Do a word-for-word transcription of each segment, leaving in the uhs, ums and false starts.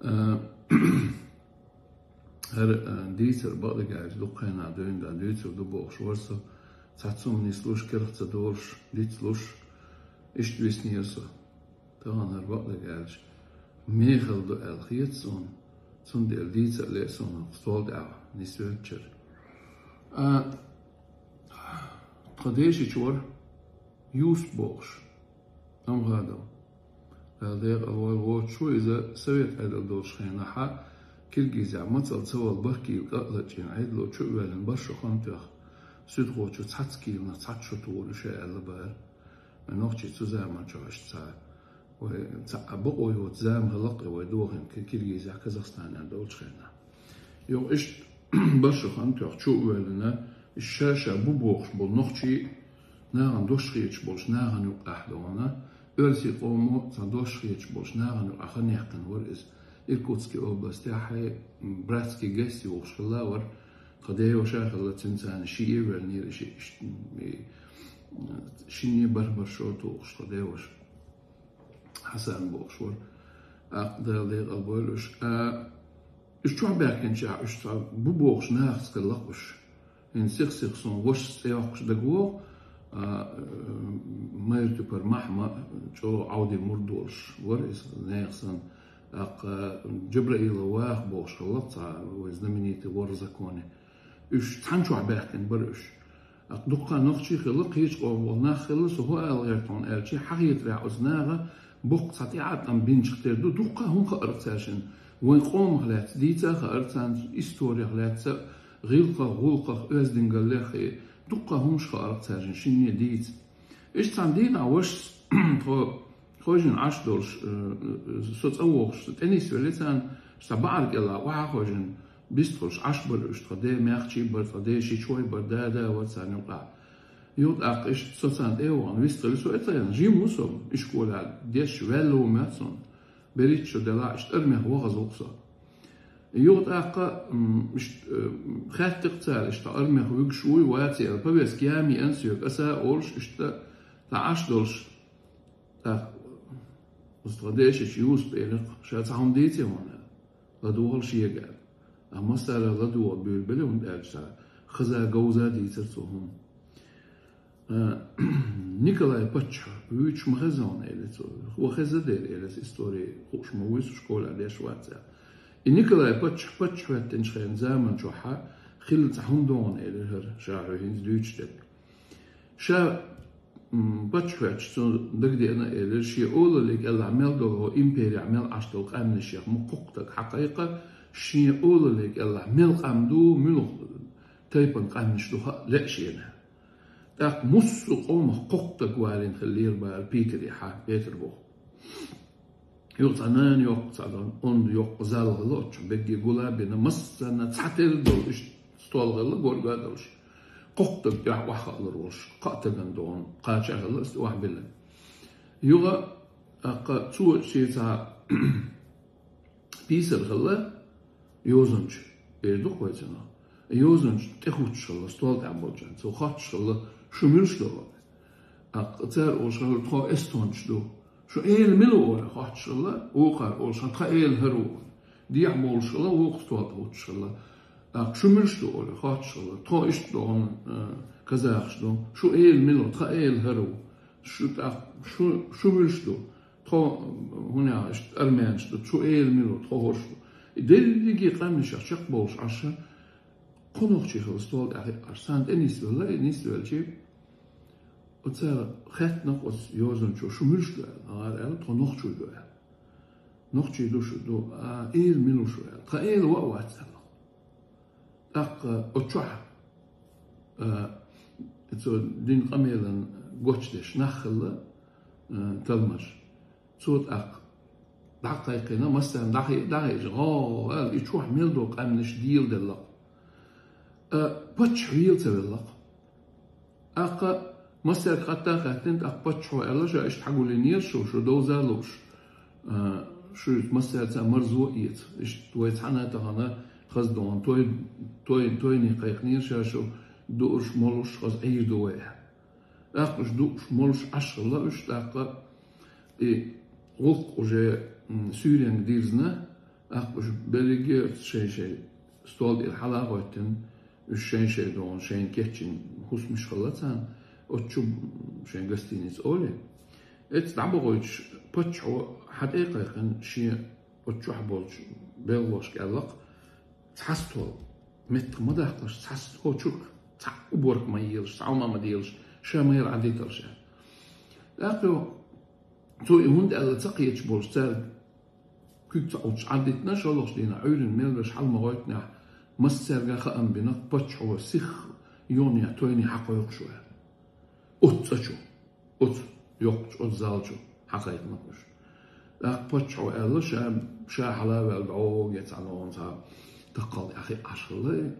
А, хӀара, а, дийцар бакъдерг аьлча, дукха хенахь дуьйна дан дуьйцур ду бохуш вара со, цхьацца хӀума нислуш, керахь ца долуш, дицлуш, иштта виснера со. Тахана хӀара бакъдерг аьлча, мехала ду аьлла хета суна, цундела дийца а лаьа суна хӀокху стол тӀехь нисвеллачара. А, тхан дешича вара Юсуп бохуш. Амхадов. Дала декъала войла, воцуш ву иза, совет Ӏедал долчу хенахь, Киргизехь мацалла ца вала бархӀ кийла кӀа а лачкъийна, Ӏедало чу а воьллина, бархӀ шо хан тоьхна, суьдхочо цхьацца кийланах цхьацца шо тухур ю ша аьлла бара. Вайн нохчий цу заманчохь иштта цхьа, вай цхьа а бакъо йоцу зама хилла-кх и вай дохийна Ки-, Киргизехь, Казахстанехь долчу хенахь. Юха иштта бархӀ шо хан тоьхна чу а воьллина, ша-ша бу бохуш болу нохчий а, нахана дош хеташ болчу нахана юкъахь а дохийна, оьрсийн къомо цхьа дош хеташ болчу нахана юкъахь хан яьккхина вара иза. Иркутский областехь, м, Братский ГЭС йохуш хилла вара, тхан ден ваша хилла, цуьнца цхьаьна шиъ а воьллинера, ши-, ши-, м, и, м, шинне бархӀ-бархӀ шо тухуш тхан ден ваша. Хьасан бохуш вара. ТӀаккха Дала декъала бойла уьш. А, уьш чохь баьхкинчехь, уьш цхьа бу бохуш нахаца хилла-кх уьш. ХӀинца сих-сиха суна вашас цӀе йоккхуш дагавогӀу, а, э, Майртуьпара Махьма, чӀогӀа Ӏовдин мурд волуш вара иза, нехан санна. ТӀаккха Джабраилов Ваха бохуш хилла-кх цхьа вай знаменитый вор в законе. Уьш цхьана чохь баьхкина бара уьш. ТӀаккха дуккха нохчий хилла, кхечу къомах болу нах хилла, со хӀун ала гӀерта хьуна аьлча, хьахетарехь оцу наха боккха цхьа тӀеӀаткъам бинчух тера ду, дуккха хӀума хаьара-кх цаьршинна. Вайн къомах лаьцна дийца а хаьара царна, историх лаьцна, гӀиллакхах, гӀуллакхах, оьздангаллех а, дуккха хӀумнаш хаьара-кх цаьршинна шинне дийца. Иштта цхьана дийнахь вашас тхо хожина Ӏаш долуш, э, э, со цӀа вогӀуш, со тӀенисвелла царна, цхьа бӀаьрг кӀелахь охьа а хожина, бистхуьлуш Ӏаш бара уьш, тхан ден маьхчий бара, тхан ден шичой бара, да-да вара царна юкъахь. Юха тӀаккха иштта со царна тӀе а вахана, вистхилла со а ца яхна, жима ву со, ишколехь деш ваьлла ву моьтту суна. БерхӀитта шо делахь, иштта армех вахаза ву-кх со. Юха тӀаккха, м, иштта, э, хаьттира-кх цара, иштта армех вуьгуш вуй, ваций аьлла, повестка яма еана соьга, аса а олуш, иштта цхьа Ӏаш долуш. ТӀаккха оцу тхан дешича Юсупа элира-кх, ша цхьа хӀума дийций хьуна аьлла, ладогӀал шега аьлла. Амма массара а ладогӀа буьйлабелира, хӀунда аьлча цхьа хаза, говза дийцира цо хӀума. А, Николай паччахь вуьйцуш ма хезна хьуна, элира цо. Ван хезна дера, элира, истори хууш ма вуй со, школехь деш вац аьлла. И Николай паччахь паччахь хӀоьттинчу хенан заман чохь хилла цхьа хӀума ду хьуна, элира хӀара, ша хьоьга хӀинца дуьйцуш дерг. Ша, м, паччахь хӀоьттича цунна дагадеана, элира, шен олаллин кӀелахь мел долу, хӀокху имперехь мел Ӏаш долу къаьмнашех ма кхоккха стаг хьакхайкха, шен олаллин кӀелахь мел къам ду, муьлха тайпана къаьмнаш ду хаа лаьа шена. ТӀаккха массо а къомах кхоккха стаг валийна хиллера бара Питерехь, Петарбух. Юха цхьа нана йоккха, цхьа онда йоккха зал хилла оцу чохь, берриге гул а бина, массарна цхьатерра долу иштта стол хилла, горга а долуш. Кхоккха стаг тӀехь охьахаалур волуш, кхаа стагана догӀу кхача а хилла, иштта охьабиллина. Юха, тӀаккха цо шен цхьа писар хилла, йозанча, эр ду-кх вай цунах. Йозанча тӀехӀуттуш хилла, стол тӀехь болчарна. Цо хоттуш хилла, шу муьлш ду? ТӀаккха цара олуш хилла, тхо эстонцаш ду. Шу эла мила ву, олий, хоттуш хилла, вукхара олуш хилла, тхан эла хӀара ву. Дехьа бовлуш хилла, вукху стол тӀе хӀуттуш хилла. ТӀаккха шу муьлш ду, олий, хоттуш хилла, тхо иштта ду хьуна, э, казахаш ду. Шу эла мила ву, тхан эла хӀара ву. Шу тӀаккха, шу, шу муьлш ду? Тхо, хӀун яхаш, армянаш ду, шу эла мила ву, тхо хӀорш ду. И дерриге къаьмнашех чекхбовлуш Ӏаш, кхо нохчий хилла стол тӀехь хиъна Ӏаш. Царна тӀе нисвелла, и нисвелча, оцара хаьттина-кх оцу йозанчо, шу муьлш ду аьлла, нагӀара аьлла, тхо нохчий ду аьлла. Нохчий ду шу, ду, а, эла мила ву шу аьлла. Тхан эла ван а вац аьлла. ТӀаккха оцу чохь, а, цо дина къамелан гочдеш нах хилла, а, талмаш. Цо тӀаккха дӀакхайкхина, массарна дӀахе-, дӀахеъча, гӀо аьлла, и чохь мел долу къаьмнаш деладелла-кх. А, паччахь вела ца велла-кх. ТӀаккха массаьрга хатта а хаьттина, тӀаккха паччахьо аьлла, ша иштта хьагулйинера шу, шу довза а лууш, а, шу массаьрца марзо а эца. Иштта вай цхьаьна тахана хаза догӀу той, той, тойне кхайкхинера ша, шу дууш, молуш, хаза Ӏийр ду вай аьлла. ТӀаккха уьш дууш, молуш Ӏаш хилла уьш, тӀаккха и гӀуллакх уже, м, суьйренга дирзина, ТӀаккха уж берриге шай-шай стол тӀера хьалагӀоттина, уж шай-шай догӀун, шайна кечйина хӀусамаш хилла царна, оцу чу шайн гостиница олий. Эцца дӀабахийтуш паччахьо хьатӀе а кхайкхина, шен оцу чохь болчу белхалошка аьлла-кх: «Цхьа стол, меттах ма даккхалаш, цхьа стол чург, цхьа уборка ма елаш, цхьа хӀума ма делаш, ша ма яра Ӏадиталаш», — аьлла. ТӀаккха йо, цо и хӀунда аьлла ца кхеташ болуш цаьрга куьг ца Ӏуттуш Ӏадитина, шолгӀачу дийнахь Ӏуьйранна мел берш хьала ма гӀоьттинехь, массаьрга а хаам бина-кх, паччахьо сиха юххе тойне хьакхойкхуш ву аьлла. Оцу цӀа чу, оцу йоккхачу, оцу зал чу хьакхайкхина-кх уьш. ТӀаккха паччахьо аьлла, ша, ша хьала а ваьлла, дӀогӀе цхьа ногӀан цхьа такхал тӀехь хиъ Ӏаш хилла и.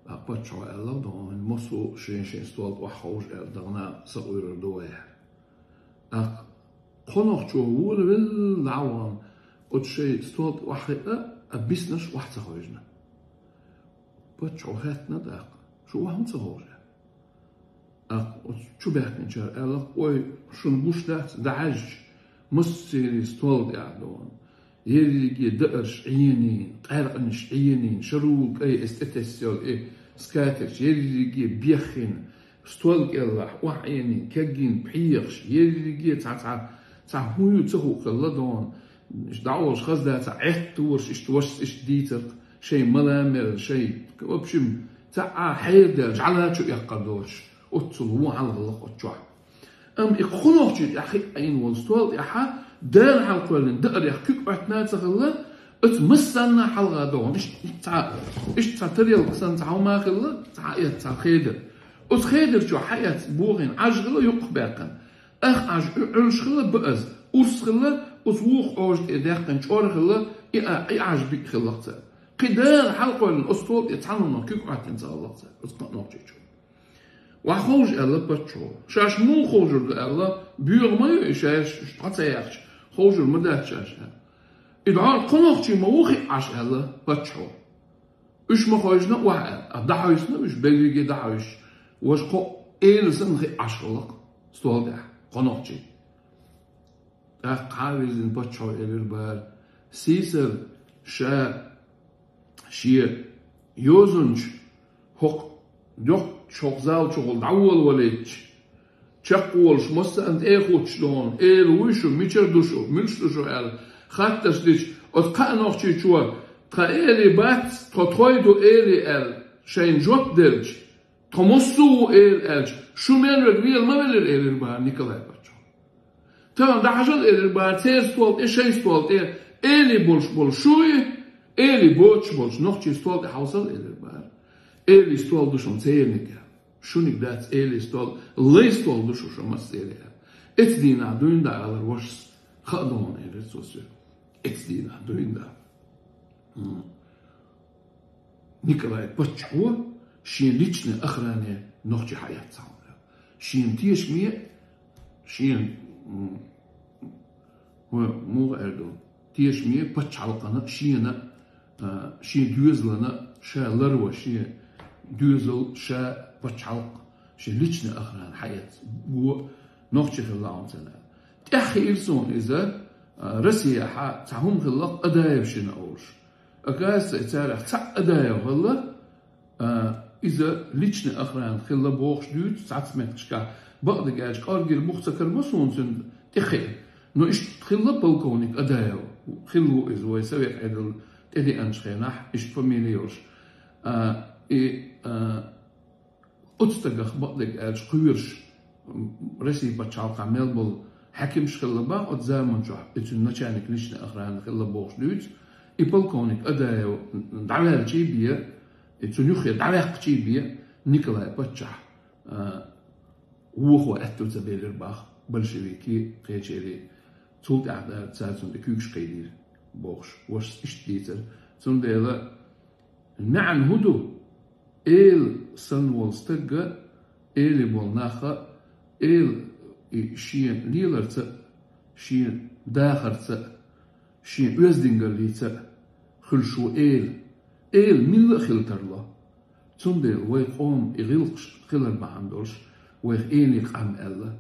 ТӀаккха паччахьо аьлла-кх догӀун: «ХӀинца массо а шен-шен стол тӀе охьаховш аьлла, дахана сакъуьйрар ду вай». ТӀаккха кхо нохчо волавелла дӀа а вахана, оцу шайн стол тӀе охьахиъна, а биснарш охьа ца хевшина. Паччахьо хаьттина тӀаккха: «Шу охьа хӀунда ца ховш?» — аьлла. ТӀаккха оцу чубаьхкинчара аьлла-кх: «Ой, шуна гуш дац, дӀахьаьжча, массеран стол тӀехь догӀун, ерриге даарш Ӏенийна, къаьркъанаш Ӏенийна, шарул кӀай эс тӀетесна йолу и скатерташ ерриге беххина, стол кӀелахь охьаэцна, кегийна пхьегӀаш, ерриге цхьа, цхьа, цхьа хӀун ю ца хуу хилла догӀун. ДӀаолуш хаза дацахь, Ӏетта ворш иштта, вашас иштта дийцар-кх, шайн мала мел, шайн, в общем, цхьа а хьерадаьлла, жӀаьла чу эккхар доцуш, оццул вон хьалха хилла-кх оцу чохь. Амма и кхо нохчий тӀехь хиъна волу стол тӀехь Дала хьалакхоьллина даарех куьг Ӏоьттина а ца хилла, оцу массарна хьалха догӀун, иштта цхьа, иштта цхьа тарелка санна цхьа хӀума а хилла, цхьа а эцна цхьа хедар. Оцу хедар чохь хьаэцна бохийна Ӏаж хилла юккъехь баьккхина. Ах Ӏаж Ӏуьллуш хилла бааза, урс хилла, оцу вукху Ӏожа тӀе даьккхина чӀор хилла, и а, и Ӏаж биг хилла-кх цара. Кхин Дала хьалакхоьллина оцу стол тӀе цхьана хӀуманах куьг Ӏоьттина ца хилла-кх цара, оцу кхо нохчий чу. Охьаховша аьлла паччахьо. Шаьш муха ховшур ду аьлла, боьха ма ю и шаьш, уьш дӀа ца яхча, ховшур ма дац шаьш аьлла. И дӀа кхо нохчий ма ву хиъна Ӏаш аьлла паччахьо. Уьш ма хевшина охьа аьлла. А дӀахьовсийна уьш, берриге дӀахьовсуш, важа кхо эла санна хиъна Ӏаш хилла-кх стол тӀехь кхо нохчий. ТӀаккха хьан вирзина паччахьо элира бара: «Сийсара, ша шен йозанча хӀокху йоккхачу хӀокху зал чухула дӀаволавалийтича, чекхволуш массарна тӀе а хуттуш догӀун, эла вуй шу, мичара ду шу, муьлш ду шу аьлла, хаттарш дича, оцу кхаа нохчичо, тхан эли бац, тхо тхой ду эли аьлла, шайна жоп делча, тхо массо а ву эла аьлча, шу мел верг вела ма велира», — элира бара Николай паччахьо. «Тахана дӀахьажал», — элира бара, — «церан стол тӀе, шайн стол тӀе эли болуш болу шуй, эли боцуш болчу нохчийн стол тӀе хьовсал», — элира бара. «Эли стол ду шуна церниг, шуниг дац эли стол, лай стол ду шу, шу массеран». «Эцу дийнахь дуьйна да», — алара вашас. «Хаа догӀун», — элира цо соьга. «Эцу дийнахь дуьйна да». М. Николай паччахьо шен личный охране нохчий хьаэцна хьуна. Шен тешаме, шен, м, хӀун, муха эр ду, тешаме пачхьалкхана, шена, а, шен доьзалана, ша ларва шен доьзал, ша пачхьалкх, шен личный охрана хьаэцна. Го нохчи хилла хьуна царна. ТӀаьхьа хиира суна иза, а, Россияхьа цхьа хӀума хилла-кх Адаев шина олуш. Оказывается, царах цхьаъ Адаев хилла, а, иза личный охрана хилла бохуш дуьйцу цхьацца меттигашкахь. Бакъдерг аьлча, кӀоргера бух ца карабо суна цуьнан тӀе хиъна. Но иштта хилла полковник Адаев. Хилла ву иза вай Совет Ӏедал тӀедеанчу хенахь, иштта фамили йолуш. А, и, а, Оцу стагах, бакъдерг аьлча, кхоьруш, м, Россия пачхьалкхехь мел болу хьаькамаш хилла боху оцу заманчохь, и цуьнан начальник личной охраны хилла бохуш дуьйцу, и полковник Адаев дӀаваьлчий бен, и цуьнан юххе дӀаваьккхичий бен, Николай паччахь, а, вохо аьтту ца белира боху большевикийн, кхечерийн. Цул тӀаьхьа цара цунна тӀе куьйгаш кхийдира бохуш, вашас иштта дийцира. Цундела маьӀна хӀун ду? Эла санна волу стагга, эли болу нахха, эла и шен леларца а, шен дахарца а, шен оьздангаллица а хуьлуш ву эла. Эла милла а хила тарло. Цундела вай къоман и гӀиллакхаш хилар бахьана долуш, вайх эли къам аьлла,